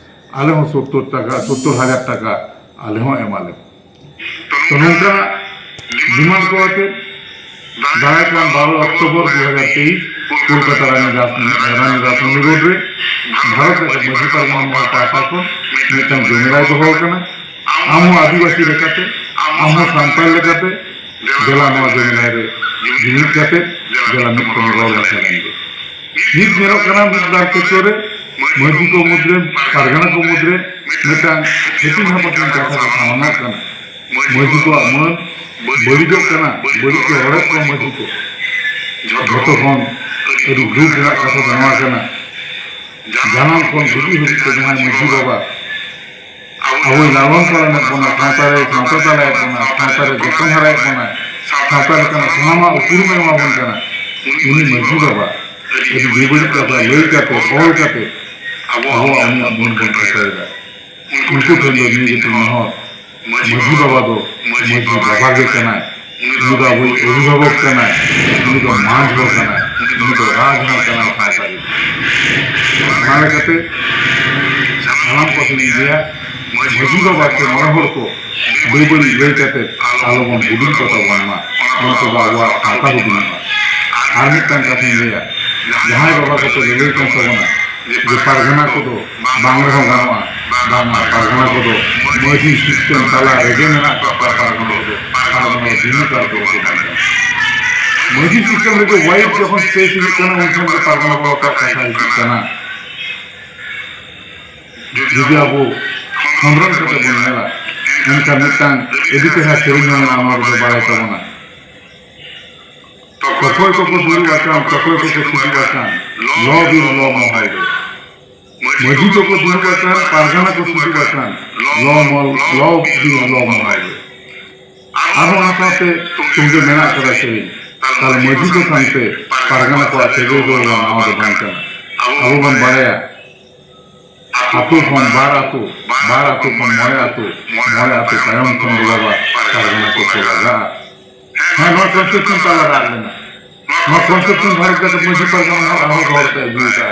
ᱟᱞᱮ ᱦᱚᱸ ᱥᱚᱛᱛᱚᱨ ᱴᱟᱠᱟ, ᱥᱚᱛᱛᱚᱨ ᱦᱟᱡᱟᱨ ᱴᱟᱠᱟ ᱟᱞᱮ ᱦᱚᱸ ᱮᱢᱟᱞᱮ᱾ ᱛᱚ ᱱᱚᱝᱠᱟᱱᱟᱜ demand ᱠᱚ ᱟᱛᱮ ᱫᱟᱨᱟᱭ ᱠᱟᱱ ᱵᱟᱨᱚ ᱚᱠᱴᱳᱵᱚᱨ ᱫᱩ ᱦᱟᱡᱟᱨ ᱛᱮᱭᱤᱥ ᱠᱳᱞᱠᱟᱛᱟ ᱨᱟᱱᱤ ᱨᱟᱥ-, ᱨᱟᱱᱤ ᱨᱟᱥᱢᱚᱱᱤ ᱨᱳᱰ ᱨᱮ ᱵᱷᱟᱨᱚᱛ ᱡᱟᱠᱟᱛ ᱢᱟᱹᱡᱷᱤ ᱯᱟᱨᱜᱟᱱᱟ ᱢᱚᱦᱚᱞ ᱯᱟᱦᱴᱟ ᱠᱷᱚᱱ ᱢᱤᱫᱴᱟᱝ ᱡᱚᱢᱮᱞᱟᱭ ᱫᱚᱦᱚ ᱟᱠᱟᱱᱟ᱾ ᱟᱢ ᱦᱚᱸ ᱟᱹᱫᱤᱵᱟᱹᱥᱤ ᱞᱮᱠᱟᱛᱮ, ᱟᱢ ᱦᱚᱸ ᱥᱟᱱᱛᱟᱲ ᱞᱮᱠᱟᱛᱮ, ᱫᱮᱞᱟ ᱱᱚᱣᱟ ᱡᱚᱢᱮᱞᱟᱭ ᱨᱮ ᱡᱩᱢᱤᱫ ᱠᱟᱛᱮ ᱫᱮᱞᱟ ᱢᱤᱫ ᱛᱮᱵᱚᱱ ᱨᱚᱲ ᱞᱮᱠᱷᱟᱱ ᱜᱮ᱾ ᱱᱤᱛ ᱧᱮᱞᱚᱜ ᱠᱟᱱᱟ ᱢᱤᱫ ᱵᱟᱨ ᱠᱷᱮᱛᱨᱚ ᱨᱮ ᱢᱟᱹᱡᱷᱤ ᱠᱚ ᱢᱩᱫᱽᱨᱮ, ᱯᱟᱨᱜᱟᱱᱟ ᱠᱚ ᱢᱩᱫᱽᱨᱮ ᱢᱤᱫᱴᱟᱝ ᱦᱟᱹᱴᱤᱧ ᱦᱟᱯᱟᱴᱤᱧ ᱠᱟᱛᱷᱟ ᱠᱚ ᱥᱟᱢᱟᱝᱚᱜ ᱠᱟᱱᱟ᱾ ᱢᱟᱹᱡᱷᱤ ᱠᱚᱣᱟᱜ ᱢᱟᱹᱱ ᱵᱟᱹᱲᱤᱡᱚᱜ ᱠᱟᱱᱟ, ᱵᱟᱹᱲᱤᱡ ᱠᱚ ᱨᱚᱲᱮᱫ ᱠᱚᱣᱟ ᱢᱟᱹᱡᱷᱤ ᱠᱚ᱾ ᱡᱷᱚᱛᱚ ᱠᱷᱚᱱ ᱟᱹᱰᱤ ᱫᱩᱠ ᱨᱮᱱᱟᱜ ᱠᱟᱛᱷᱟ ᱫᱚ ᱱᱚᱣᱟ ᱠᱟᱱᱟ, ᱡᱟᱱᱟᱢ ᱠᱷᱚᱱ ᱜᱩᱡᱩᱜ ᱦᱟᱹᱵᱤᱡ ᱛᱮ ᱡᱟᱦᱟᱸᱭ ᱢᱟᱹᱡᱷᱤ ᱵᱟᱵᱟ ᱟᱵᱚᱭ ᱞᱟᱞᱚᱱ ᱯᱟᱞᱚᱱᱮᱫ ᱵᱚᱱᱟ, ᱥᱟᱶᱛᱟ ᱨᱮ ᱥᱟᱶᱛᱟ ᱛᱟᱞᱟᱭᱮᱫ ᱵᱚᱱᱟ, ᱥᱟᱶᱛᱟ ᱨᱮ ᱡᱚᱛᱚᱱ ᱦᱟᱨᱟᱭᱮᱫ ᱵᱚᱱᱟ, ᱥᱟᱶᱛᱟ ᱞᱮᱠᱟᱱᱟᱜ ᱥᱟᱱᱟᱢᱟᱜ ᱩᱯᱨᱩᱢ ᱮ ᱮᱢᱟ ᱵᱚᱱ ᱠᱟᱱᱟ, ᱩᱱᱤ ᱢᱟᱹᱡᱷᱤ ᱵᱟᱵᱟ ᱟᱹᱰᱤ ᱵᱮᱵᱟᱹᱲᱤᱡ ᱠᱟᱛᱷᱟ ᱞᱟᱹᱭ ᱠᱟᱛᱮ, ᱚᱞ ᱠᱟᱛᱮ ᱟᱵᱚᱣᱟᱜ ᱩᱱᱤᱭᱟᱜ ᱢᱟᱹᱱ ᱵᱚᱱ ᱴᱷᱤᱠᱟᱹᱭᱮᱫᱟ᱾ ᱩᱱᱠᱩ ᱴᱷᱮᱱ ᱫᱚ ᱱᱤᱭᱟᱹ ᱜᱮ ᱱᱮᱦᱚᱨ, ᱢᱟᱹᱡᱷᱤ ᱵᱟᱵᱟ ᱫᱚ ᱢᱟᱹᱡᱷᱤ ᱵᱟᱵᱟ ᱜᱮ ᱠᱟᱱᱟᱭ᱾ ᱩᱱᱤ ᱫᱚ ᱟᱵᱚᱭᱤᱡ ᱚᱵᱷᱤᱵᱷᱟᱵᱚᱠ ᱠᱟᱱᱟᱭ, ᱩᱱᱤ ᱫᱚ ᱢᱟᱹᱡᱷᱤ ᱦᱚᱲ ᱠᱟᱱᱟᱭ, ᱩᱱᱤ ᱫᱚ ᱨᱟᱡᱽ ᱦᱚᱲ ᱠᱟᱱᱟᱭ ᱥᱟᱶᱛᱟ ᱨᱤᱱᱤᱡ᱾ ᱚᱱᱟ ᱞᱮᱠᱟᱛᱮ ᱥᱟᱱᱟᱢ ᱠᱚ ᱴᱷᱮᱱ ᱤᱧ ᱞᱟᱹᱭᱟ, ᱢᱟᱹᱡᱷᱤ ᱵᱟᱵᱟ ᱥᱮ ᱢᱚᱬᱮ ᱦᱚᱲ ᱠᱚ ᱵᱮᱵᱟᱹᱲᱤᱡ ᱞᱟᱹᱭ ᱠᱟᱛᱮ ᱟᱞᱚᱵᱚᱱ ᱦᱩᱰᱤᱧ ᱠᱚ ᱛᱟᱵᱚᱱ ᱢᱟ, ᱚᱱᱟ ᱛᱮᱫᱚ ᱟᱵᱚᱣᱟᱜ ᱥᱟᱶᱛᱟ ᱦᱩᱰᱤᱧᱚᱜᱼᱟ᱾ ᱟᱨ ᱢᱤᱫᱴᱟᱝ ᱠᱟᱛᱷᱟᱧ ᱞᱟᱹᱭᱟ, ᱡᱟᱦᱟᱸᱭ ᱵᱟᱵᱟ ᱠᱚᱠᱚ ᱞᱟᱹᱞᱟᱹᱭ ᱠᱟᱱ ᱛᱟᱵᱚᱱᱟ ᱡᱮ ᱯᱟᱨᱜᱟᱱᱟ ᱠᱚᱫᱚ ᱵᱟᱝ ᱨᱮᱦᱚᱸ ᱜᱟᱱᱚᱜᱼᱟ, ᱵᱟᱝᱟ, ᱯᱟᱨᱜᱟᱱᱟ ᱠᱚᱫᱚ ᱢᱟᱹᱡᱷᱤ ᱥᱤᱥᱴᱮᱢ ᱛᱟᱞᱟ ᱨᱮᱜᱮ ᱢᱮᱱᱟᱜ ᱠᱚᱣᱟ᱾ ᱯᱟᱨᱜᱟᱱᱟ ᱠᱚᱫᱚ, ᱯᱟᱨᱜᱟᱱᱟ ᱫᱚ ᱵᱤᱱᱟᱹ ᱯᱟᱨᱜᱟᱱᱟ ᱠᱚ ᱵᱟᱝ ᱠᱟᱱᱟ᱾ ᱢᱟᱹᱡᱷᱤ ᱥᱤᱥᱴᱮᱢ ᱨᱮᱜᱮ ᱣᱟᱭᱤᱰ ᱡᱚᱠᱷᱚᱱ ᱥᱯᱮᱥ ᱦᱤᱡᱩᱜ ᱠᱟᱱᱟ, ᱩᱱᱠᱷᱟᱱ ᱜᱮ ᱯᱟᱨᱜᱟᱱᱟ ᱵᱟᱵᱟ ᱠᱚᱣᱟᱜ ᱠᱟᱛᱷᱟ ᱦᱤᱡᱩᱜ ᱠᱟᱱᱟ᱾ ᱡᱩᱫᱤ ᱟᱵᱚ ᱠᱷᱚᱸᱫᱽᱨᱚᱸᱫᱽ ᱠᱟᱛᱮ ᱵᱚᱱ ᱧᱮᱞᱟ, ᱮᱱᱠᱷᱟᱱ ᱢᱤᱫᱴᱟᱝ ᱟᱹᱰᱤ ᱪᱮᱦᱨᱟ ᱥᱮᱨᱮᱧ ᱦᱚᱸ ᱢᱮᱱᱟᱜᱼᱟ, ᱱᱚᱣᱟ ᱫᱚ ᱵᱟᱲᱟᱭ ᱛᱟᱵᱚᱱᱟ᱾ ᱚᱠᱚᱭ ᱠᱚᱠᱚ ᱫᱩᱲᱩᱵ ᱟᱠᱟᱱ, ᱚᱠᱚᱭ ᱠᱚᱠᱚ ᱥᱩᱫᱩᱜ ᱟᱠᱟᱱ, ᱞᱚ ᱵᱤᱨ ᱞᱚ ᱢᱚᱦᱚᱞ ᱨᱮ᱾ ᱢᱟᱹᱡᱷᱤ ᱠᱚᱠᱚ ᱫᱩᱲᱩᱵ ᱟᱠᱟᱱ, ᱯᱟᱨᱜᱟᱱᱟ ᱠᱚ ᱥᱩᱫᱩᱜ ᱟᱠᱟᱱ, ᱞᱚ ᱢᱚᱞ, ᱞᱚ ᱵᱤᱨ ᱞᱚ ᱢᱚᱦᱚᱞ ᱨᱮ᱾ ᱟᱨᱦᱚᱸ ᱚᱱᱟ ᱥᱟᱶᱛᱮ ᱛᱩᱢᱵᱮ ᱢᱮᱱᱟᱜ ᱠᱟᱫᱟ ᱥᱮᱨᱮᱧ᱾ ᱛᱟᱦᱞᱮ ᱢᱟᱹᱡᱷᱤ ᱠᱚ ᱥᱟᱶᱛᱮ ᱯᱟᱨᱜᱟᱱᱟ ᱠᱚᱣᱟᱜ ᱥᱟᱹᱜᱟᱹᱭ ᱫᱚ ᱱᱟᱣᱟ ᱫᱚ ᱵᱟᱝ ᱠᱟᱱᱟ᱾ ᱟᱵᱚ ᱵᱚᱱ ᱵᱟᱲᱟᱭᱟ, ᱟᱹᱛᱩ ᱠᱷᱚᱱ ᱵᱟᱨ ᱟᱹᱛᱩ, ᱵᱟᱨ ᱟᱹᱛᱩ ᱠᱷᱚᱱ ᱢᱚᱬᱮ ᱟᱹᱛᱩ, ᱢᱚᱬᱮ ᱟᱹᱛᱩ ᱛᱟᱭᱚᱢ ᱠᱷᱚᱱ ᱫᱚ ᱵᱟᱵᱟ ᱯᱟᱨᱜᱟᱱᱟ ᱠᱚᱠᱚ ᱞᱟᱜᱟᱜᱼᱟ᱾ ᱦᱮᱸ, ᱱᱚᱣᱟ ᱠᱚᱱᱥᱮᱯᱥᱚᱱ ᱛᱟᱞᱟ ᱨᱮ ᱟᱫ ᱞᱮᱱᱟ᱾ ᱱᱚᱣᱟ ᱠᱚᱱᱥᱮᱯᱥᱚᱱ ᱵᱷᱟᱨᱚᱛ ᱡᱟᱠᱟᱛ ᱢᱟᱹᱡᱷᱤ ᱯᱟᱨᱜᱟᱱᱟ ᱦᱚᱸ ᱟᱨᱦᱚᱸ ᱫᱚᱦᱲᱟ ᱛᱮ ᱟᱹᱜᱩ ᱠᱟᱜᱼᱟ᱾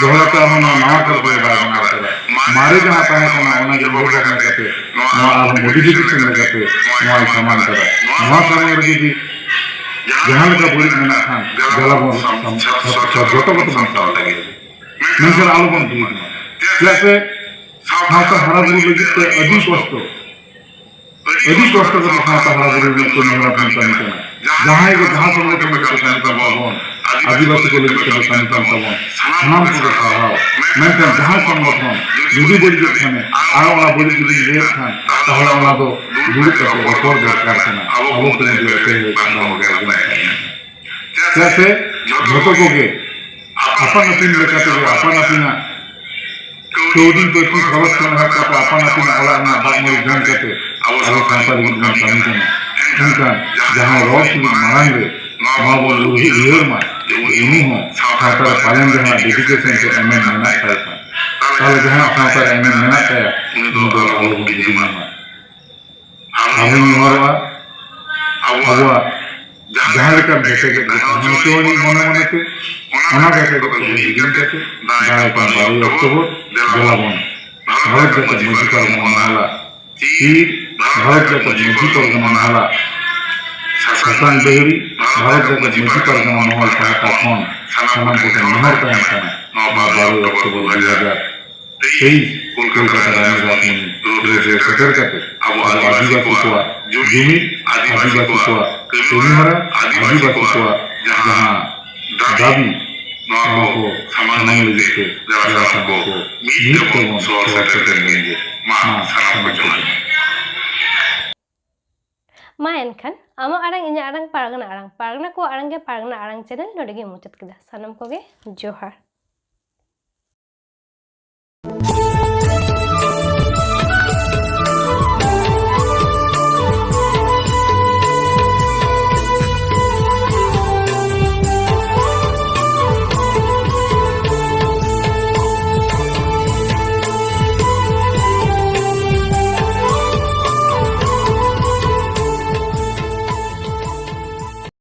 ᱫᱚᱦᱲᱟ ᱛᱮ ᱟᱨᱦᱚᱸ ᱱᱚᱣᱟ ᱱᱟᱣᱟ ᱠᱚᱨᱮ ᱵᱟᱭ ᱵᱮᱱᱟᱣ ᱠᱟᱫᱟ᱾ ᱢᱟᱨᱮ ᱡᱟᱦᱟᱸ ᱛᱟᱦᱮᱸ ᱠᱟᱱᱟ, ᱚᱱᱟ ᱜᱮ ᱩᱭᱦᱟᱹᱨ ᱵᱷᱟᱵᱽᱱᱟ ᱠᱟᱛᱮ, ᱱᱚᱣᱟ ᱟᱨᱦᱚᱸ ᱢᱚᱰᱤᱯᱷᱤᱠᱮᱥᱚᱱ ᱞᱮᱠᱟᱛᱮ ᱱᱚᱣᱟᱭ ᱥᱟᱢᱟᱝ ᱠᱟᱫᱟ᱾ ᱱᱚᱣᱟ ᱥᱟᱢᱟᱝ ᱨᱮ ᱡᱩᱫᱤ ᱡᱟᱦᱟᱸ ᱞᱮᱠᱟ ᱵᱟᱹᱲᱤᱡ ᱢᱮᱱᱟᱜ ᱠᱷᱟᱱ, ᱫᱮᱞᱟ ᱵᱚᱱ ᱥᱟᱢ-, ᱥᱟᱵ-, ᱥᱟᱵ-, ᱡᱚᱛᱚ ᱠᱚᱛᱮ ᱵᱚᱱ ᱥᱟᱢᱴᱟᱣ ᱞᱟᱹᱜᱤᱫ᱾ ᱢᱮᱱᱠᱷᱟᱱ ᱟᱞᱚᱵᱚᱱ ᱵᱷᱤᱲ ᱢᱟ᱾ ᱪᱮᱫᱟᱜ ᱥᱮ ᱥᱟᱶᱛᱟ ᱦᱟᱨᱟ ᱵᱩᱨᱩ ᱞᱟᱹᱜᱤᱫ ᱛᱮ ᱟᱹᱰᱤ ᱠᱚᱥᱴᱚ, ᱟᱹᱰᱤ ᱠᱚᱥᱴᱚ ᱠᱟᱛᱮ ᱥᱟᱶᱛᱟ ᱦᱟᱨᱟ ᱵᱩᱨᱩ ᱨᱮᱱᱟᱜ ᱠᱟᱹᱢᱤ ᱦᱚᱨᱟ ᱵᱚᱱ ᱠᱟᱹᱢᱤ ᱠᱟᱱᱟ᱾ ᱡᱟᱦᱟᱸᱭ ᱜᱮ ᱡᱟᱦᱟᱸ ᱥᱚᱝᱜᱚᱴᱷᱚᱱ ᱨᱮᱠᱚ ᱠᱟᱹᱢᱤ ᱠᱟᱱ ᱛᱟᱵᱚᱱ, ᱟᱹᱫᱤᱵᱟᱹᱥᱤ ᱠᱚ ᱞᱟᱹᱜᱤᱫ ᱛᱮᱠᱚ ᱠᱟᱹᱢᱤ ᱠᱟᱱ ᱛᱟᱵᱚᱱ, ᱥᱟᱱᱟᱢ ᱠᱚᱜᱮ ᱥᱟᱨᱦᱟᱣ᱾ ᱢᱮᱱᱠᱷᱟᱱ ᱡᱟᱦᱟᱸ ᱥᱚᱝᱜᱚᱴᱷᱚᱱ ᱡᱩᱫᱤ ᱵᱟᱹᱲᱤᱡᱚᱜ ᱠᱷᱟᱱᱮ, ᱟᱨ ᱚᱱᱟ ᱵᱟᱹᱲᱤᱡ ᱡᱩᱫᱤ ᱞᱟᱹᱭᱮᱫ ᱠᱷᱟᱱ, ᱛᱟᱦᱚᱞᱮ ᱚᱱᱟ ᱫᱚ ᱫᱩᱲᱩᱵ ᱠᱟᱛᱮ ᱨᱚᱯᱚᱲ ᱫᱚᱨᱠᱟᱨ ᱠᱟᱱᱟ᱾ ᱟᱵᱚ ᱠᱚ ᱢᱩᱫᱽᱨᱮ ᱮᱯᱮᱨ ᱦᱮᱸᱰᱮᱡ ᱵᱟᱝ ᱵᱚᱱ ᱜᱟᱱᱚᱜᱼᱟ᱾ ᱪᱮᱫᱟᱜ ᱥᱮ ᱡᱷᱚᱛᱚ ᱠᱚᱜᱮ ᱟᱯᱟᱱ ᱟᱹᱯᱤᱱ ᱞᱮᱠᱟᱛᱮ ᱟᱯᱟᱱ ᱟᱹᱯᱤᱱᱟᱜ ᱠᱟᱹᱣᱰᱤ ᱵᱟᱹᱲᱛᱤ ᱠᱷᱚᱨᱚᱪ ᱠᱷᱚᱱ ᱮᱦᱚᱵ ᱠᱟᱛᱮ ᱟᱯᱟᱱ ᱟᱹᱯᱤᱱᱟᱜ ᱚᱲᱟᱜ ᱨᱮᱱᱟᱜ ᱫᱟᱜ ᱢᱟᱹᱲᱤ ᱡᱚᱢ ᱠᱟᱛᱮ ᱟᱵᱚ ᱥᱟᱶᱛᱟ ᱞᱟᱹᱜᱤᱫ ᱵᱚᱱ ᱠᱟᱹᱢᱤ ᱠᱟᱱᱟ᱾ ᱢᱮᱱᱠᱷᱟᱱ ᱡᱟᱦᱟᱸᱭ ᱨᱚᱲ ᱥᱩᱨᱩ ᱢᱟᱲᱟᱝ ᱨᱮ ᱱᱚᱣᱟ ᱵᱚᱱ ᱩᱭᱦᱟᱹᱨ ᱢᱟ ᱡᱮ ᱩᱱᱤ ᱦᱚᱸ ᱥᱟᱶᱛᱟ ᱨᱮ ᱯᱟᱞᱮᱱ ᱡᱟᱦᱟᱸ ᱰᱮᱰᱤᱠᱮᱥᱚᱱ ᱥᱮ ᱮᱢᱮᱢ ᱢᱮᱱᱟᱜ ᱛᱟᱭ ᱠᱷᱟᱱ, ᱛᱟᱦᱚᱞᱮ ᱡᱟᱦᱟᱸᱭᱟᱜ ᱥᱟᱶᱛᱟ ᱨᱮ ᱮᱢᱮᱢ ᱢᱮᱱᱟᱜ ᱛᱟᱭᱟ, ᱩᱱᱤ ᱫᱚ ᱟᱞᱚ ᱵᱚᱱ ᱦᱤᱲᱤᱧ ᱢᱟ᱾ ᱟᱨᱦᱚᱸᱧ ᱱᱮᱦᱚᱨᱚᱜᱼᱟ, ᱟᱵᱚᱣᱟᱜ ᱡᱟᱦᱟᱸ ᱞᱮᱠᱟ ᱵᱷᱮᱯᱮᱜᱮᱫ ᱜᱮ ᱛᱟᱦᱮᱸ ᱦᱚᱪᱚᱣᱟᱱᱤᱡ ᱢᱚᱱᱮ ᱢᱚᱱᱮᱛᱮ, ᱚᱱᱟ ᱵᱷᱮᱯᱮᱜᱮᱫ ᱠᱚᱫᱚ ᱦᱤᱲᱤᱧ ᱠᱟᱛᱮ, ᱫᱟᱨᱟᱭ ᱠᱟᱱ ᱵᱟᱨᱚᱭ ᱚᱠᱴᱳᱵᱚᱨ ᱫᱮᱞᱟ ᱵᱚᱱ ᱵᱷᱟᱨᱚᱛ ᱡᱟᱠᱟᱛ ᱢᱟᱹᱡᱷᱤ ᱯᱟᱨᱜᱟᱱᱟ ᱢᱟᱦᱟᱞᱟ, ᱪᱤᱨ ᱵᱷᱟᱨᱚᱛ ᱡᱟᱠᱟᱛ ᱢᱟᱹᱡᱷᱤ ᱯᱟᱨᱜᱟᱱᱟ ᱢᱟᱦᱟᱞᱟ, ᱥᱟᱥᱟᱝ ᱰᱟᱹᱦᱤ ᱵᱷᱟᱨᱚᱛ ᱡᱟᱠᱟᱛ ᱢᱟᱹᱡᱷᱤ ᱯᱟᱨᱜᱟᱱᱟ ᱢᱚᱦᱚᱞ ᱯᱟᱦᱴᱟ ᱠᱷᱚᱱ ᱥᱟᱱᱟᱢ ᱠᱚᱴᱷᱮᱱ ᱱᱮᱦᱚᱨ ᱛᱟᱦᱮᱱ ᱠᱟᱱᱟ, ᱱᱚᱣᱟ ᱵᱟᱨᱚᱭ ᱚᱠᱴᱳᱵᱚᱨ ᱫᱩ ᱦᱟᱡᱟᱨ ᱛᱮᱭᱤᱥ ᱠᱳᱞᱠᱟᱛᱟ ᱨᱟᱱᱤ ᱨᱟᱥᱢᱚᱱᱤ ᱨᱳᱰ ᱨᱮ ᱥᱮᱴᱮᱨ ᱠᱟᱛᱮ ᱟᱵᱚ ᱟᱹᱫᱤᱵᱟᱹᱥᱤ ᱠᱚᱣᱟᱜ ᱡᱩᱢᱤᱫ, ᱟᱹᱫᱤᱵᱟᱹᱥᱤ ᱠᱚᱣᱟᱜ ᱠᱟᱹᱢᱤᱦᱚᱨᱟ, ᱟᱹᱫᱤᱵᱟᱹᱥᱤ ᱠᱚᱣᱟᱜ ᱡᱟᱦᱟᱸ ᱫᱟᱹᱵᱤ, ᱱᱚᱣᱟ ᱠᱚ ᱥᱟᱢᱟᱝ ᱞᱟᱹᱜᱤᱫ ᱛᱮ ᱡᱟᱦᱟᱸ ᱥᱟᱱᱟᱢ ᱠᱚ ᱢᱤᱫ ᱛᱮᱵᱚᱱ ᱥᱚᱦᱚᱨ ᱥᱮᱴᱮᱨ ᱞᱮᱱ ᱜᱮ᱾ ᱢᱟ ᱥᱟᱱᱟᱢ ᱠᱚ ᱡᱚᱦᱟᱨ᱾ ᱢᱟ ᱮᱱᱠᱷᱟᱱ ᱟᱢᱟᱜ ᱟᱲᱟᱝ, ᱤᱧᱟᱹᱜ ᱟᱲᱟᱝ, ᱯᱟᱨᱜᱟᱱᱟ ᱟᱲᱟᱝ, ᱯᱟᱨᱜᱟᱱᱟ ᱠᱚᱣᱟᱜ ᱟᱲᱟᱝ ᱜᱮ ᱯᱟᱨᱜᱟᱱᱟ ᱟᱲᱟᱝ ᱪᱮᱱᱮᱞ ᱱᱚᱰᱮ ᱜᱮ ᱢᱩᱪᱟᱹᱫ ᱠᱮᱫᱟ᱾ ᱥᱟᱱᱟᱢ ᱠᱚᱜᱮ ᱡᱚᱦᱟᱨ᱾